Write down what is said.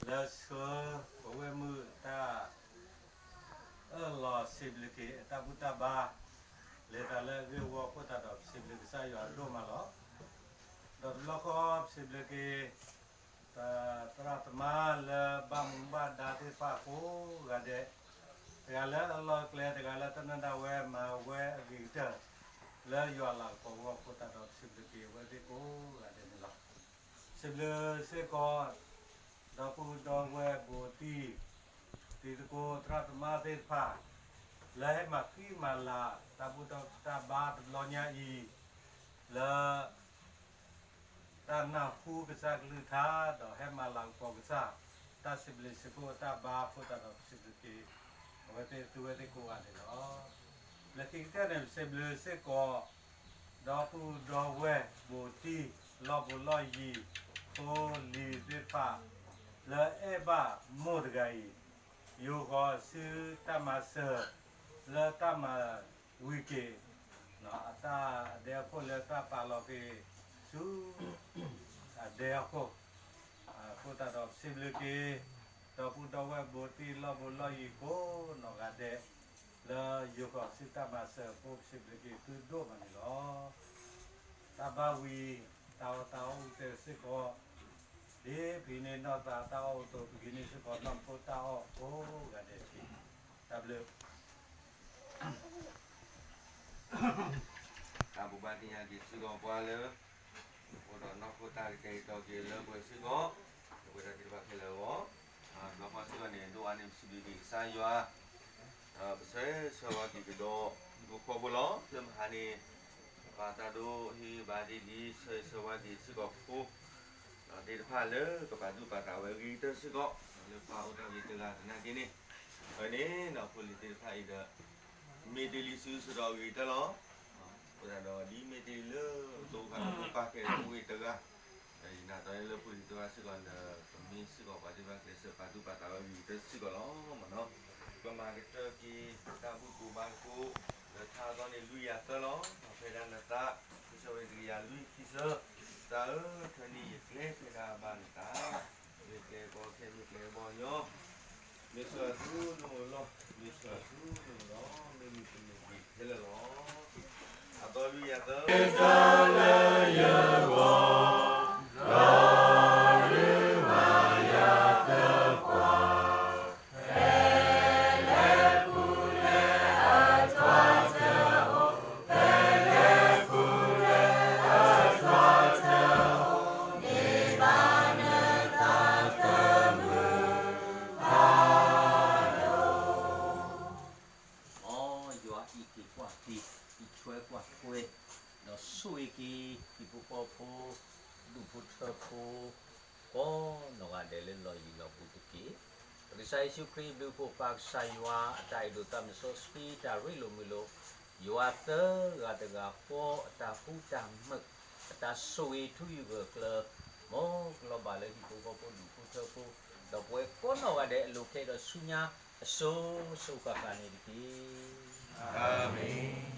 လၢဆှၢပဝဲမုၢ်တၢ် အၢၣ်လီၤစံးဘျုးက့ၤအတၢ်ဘူၣ်တၢ်ဘါ လဲၤသးလၢအဂ့ၢ်အဝီအဃိသတးဒီး ပစံးဘျုးကစၢ်ယွၤဒိၣ်မးလီၤ. ဒီးတဘျီဃီပစံးဘျုးက့ၤ သရၣ်သမါလၢဘၣ်မူဘၣ်ဒါသ့ၣ်တဖၣ်ကိးဂၤဒဲး, တဂၤလၢအလီၢ်အကျဲ တဂၤလၢတၢ်နၢၤဒါဝဲမၤဝဲအဂ့ၤကတၢၢ် လၢယွၤလၤကပီၤအဂီၢ်အဃိသတးဒီး ပစံးဘျုးက့ၤအဝဲသ့ၣ်ကိးဂၤဒဲးန့ၣ်လီၤ. စံးဘျုးစ့ၢ်ကီး ဒီပုၢ်ဒီဝဲၢ်ဘူးတံၢ် တံၤသကိးသရၣ်သမါသ့ၣ်တဖၣ် လၢဟဲမၤဃံမၤလၤ တၢ်ဘူၣ်တၢ်ဘါတဘျီညါအံၤ လၢ တၢ်နၢ်ဟူကစၢ်ကလုၢ်ကထါ ဒီးဟဲမၤလၤကပီၤကစၢ် တၢ်စံးဘျုးစံးဖှိၣ်အတၢ်ဘါအဃိသတးဒီး ပစံးဘျုးက့ၤ အဝဲသ့ၣ်သုဝဲသ့ၣ်ကိးဂၤဒဲးလီၤ. လၢခံကတၢၢ်န့ၣ် ပစံးဘျုးစ့ၢ်ကီး ဒီပုၢ်ဒီဝဲၢ်ဘူးတံၢ် လီၢ်ဘူးလီၢ်ယံၤ ဖိလံၤသ့ၣ်တဖၣ် လၢအဲၣ်ဘၣ်မိၢ်တဂၤအံၤ ယိၤဃီၤဆူတၢ်မၤစၢၤ လၢတၢ်မၤဝံၤက့ၤ အတၢ်အဒဲအဖှိၣ်လၢတၢ်ပာ်လီၤက့ၤဆူ အဒဲအဖှိၣ် အဃိသတးဒီး ပစံးဘျုးက့ၤ ဒီပုၢ်ဒီဝဲၢ်ဘူးတံၢ် လီၢ်ဘူးလီၢ်ယံၤကိးနီၢ်ဂၤဒဲး လၢယိၤဃီၤဆူတၢ်မၤစၢၤအဃိ ပစံးဘျုးက့ၤသုဒိၣ်မးန့ၣ်လီၤ. တၢ်ဘါဝံၤ တၢ်အီၣ်တၢ်အီအိၣ်ကတၢၢ်စ့ၢ်ကီး ဒ်ပဂ့ၤန့ၢ်နီၢ်သးတၢ်အီၣ်အသိး ပဂ့ၤန့ၢ်စ့ၢ်ကီးနီၢ်ခိတၢ်အီၣ်ကိးဂၤဒဲးတက့ၢ်. တၢ်ဘျုး တၢ်ဘိးဘၣ်သ့ၣ်ညါက့ၤစ့ၢ်ကီးပှၤလၢ အိၣ်ဒီးနီၢ်ခိတၢ်ကတဲာ်ကတီၤက့ၤလၢပှဲၤစ့ၢ်ကီး လၢပှဲၤတၢ်သ့ၣ်တဖၣ်ခဲလၢာ်အဂီၢ်, ဘျီဃီစ့ၢ်ကီးန့ၣ် ဒိၣ်အါန့ၢ်ပစံးဘျုးက့ၤကစၢ်ယွၤ ဒီးပဆၢဂ့ၤဆၢဝါက့ၤကဒီး ဟံၣ်ဖိဃီဖိလီၤ. လၢမဟါန့ၣ် ပၢ်တၢ်ဒိၣ်ဟ့ၣ်ဂံၢ်ဘါဒ်လံ ဆၢဂ့ၤဆၢဝါက့ၤစ့ၢ်ကီးဖိ ဒီးသ့ၣ်တဖၣ်လၢကပာ်သူၣ်ပာ်သးဝဲအဂ့ၤကတၢၢ်စ့ၢ်ကီး လၢပၢ်အိၣ်တ့ၢ်အဂ့ၤတဂၤသနာ်က့န့ၣ်, အဝဲန့ၣ် ဖိလံၤသ့ၣ်တဖၣ်အံၤဒီး မ့ၢ်တ့ၢ်လံစုစ့ၢ်ကီးအဂ့ၤကတၢၢ်လီၤ. အဃိသတးဒီး ဒ်မ့ၢ်တ့ၢ်လၢအဒိးဃာ်ဖိပၢ်ခဲအံၤအိၣ်ဂ့ၤတဂၤ, ဒီးယနာ်သးလၢဖိလံၤသ့ၣ်တဖၣ်စ့ၢ်ကီးဒီး ပမ့ၢ်စ့ၢ်ကီးပှၤသ့ၣ်တဖၣ်ကျဲးစၢးပာ်သူၣ်ပာ်သးဝဲအဂ့ၤကတၢၢ်စ့ၢ်ကီးလီၤ. ပမၤကတၢၢ်က့ၤတၢ်ဘူၣ်ကိးဘါသကိး လၢထါအသီန့ၣ်လွံၢ်ယၤသၢလီၤ. ဖဲဒၣ်နသး ကစၢ်ဝဲတကယၤလွံၢ်ခံဆၢ, တၢ်ဧၢ ခဲနံၣ်ယကျဲဖဲဒၣ်ဘၣ်နသး, မ့ၢ်ကျဲကီခဲ မ့ၢ်ကျဲကဘီညီ, မ့ၢ်ဆၢအသူနအိၣ်လီၤ, မ့ၢ်ဆၢအသူနအိၣ်လီၤ, မ့ၢ်မုၢ်တနံၤက့ၤခဲလၢာ်လီၤ. အသီလွံၢ်ယၤသၢ တၢ်လၢယဂီၢ်, ဒီးရူဝါယၤသၢကွၢ်, ဖဲလဲၣ်ပူၤလဲၣ်အထွါတအိၣ်, ဖဲလဲၣ်ပူၤလဲၣ်အထွါတအိၣ်, မ့ၢ်ဘၣ်နသးသမုာ်ဖးဒိၣ်. မ်ယွၤအံးက့ၤကွၢ်က့ၤ, အံးထွဲကွၢ်ထွဲ, ဒီးဆိၣ်ဂ့ၤက့ၤ ဟံၣ်ဖိဃီဖိ, ဒူၣ်ဖိထၢဖိ ကိးနီၢ်ဂၤဒဲးလၢလီၢ်ယံၤလီၢ်ဘူးတက့ၢ်. ပကစၢ်ယ့ၣ်ၡူးခရံာ်အဘျုးအဖှိၣ် ပၢ်ကစၢ်ယွၤ အတၢ်အဲၣ်ဒိးသးမုၢ်စီဆှံ တၢ်ရ့လိာ်မုာ်လိာ်, ယွၤသၢဂၤတဂၤဃီ အတၢ်ဃူတၢ်မုာ်, အတၢ်ဆိၣ်ဂ့ၤထူယုၢ်ဂၢၢ်ကျၢၤ, မ်ကလီၤဘၣ်လၢဟံၣ်ဖိဃီဖိဒူၣ်ဖိထၢဖိ, ဒီးပဝဲကိးနီၢ်ဂၤဒဲးအလိၤခဲအံၤဒီးဆူညါအစိၤစိၤဃၣ်ဃၣ်န့ၣ်တက့ၢ်. အၤမ့ၣ်.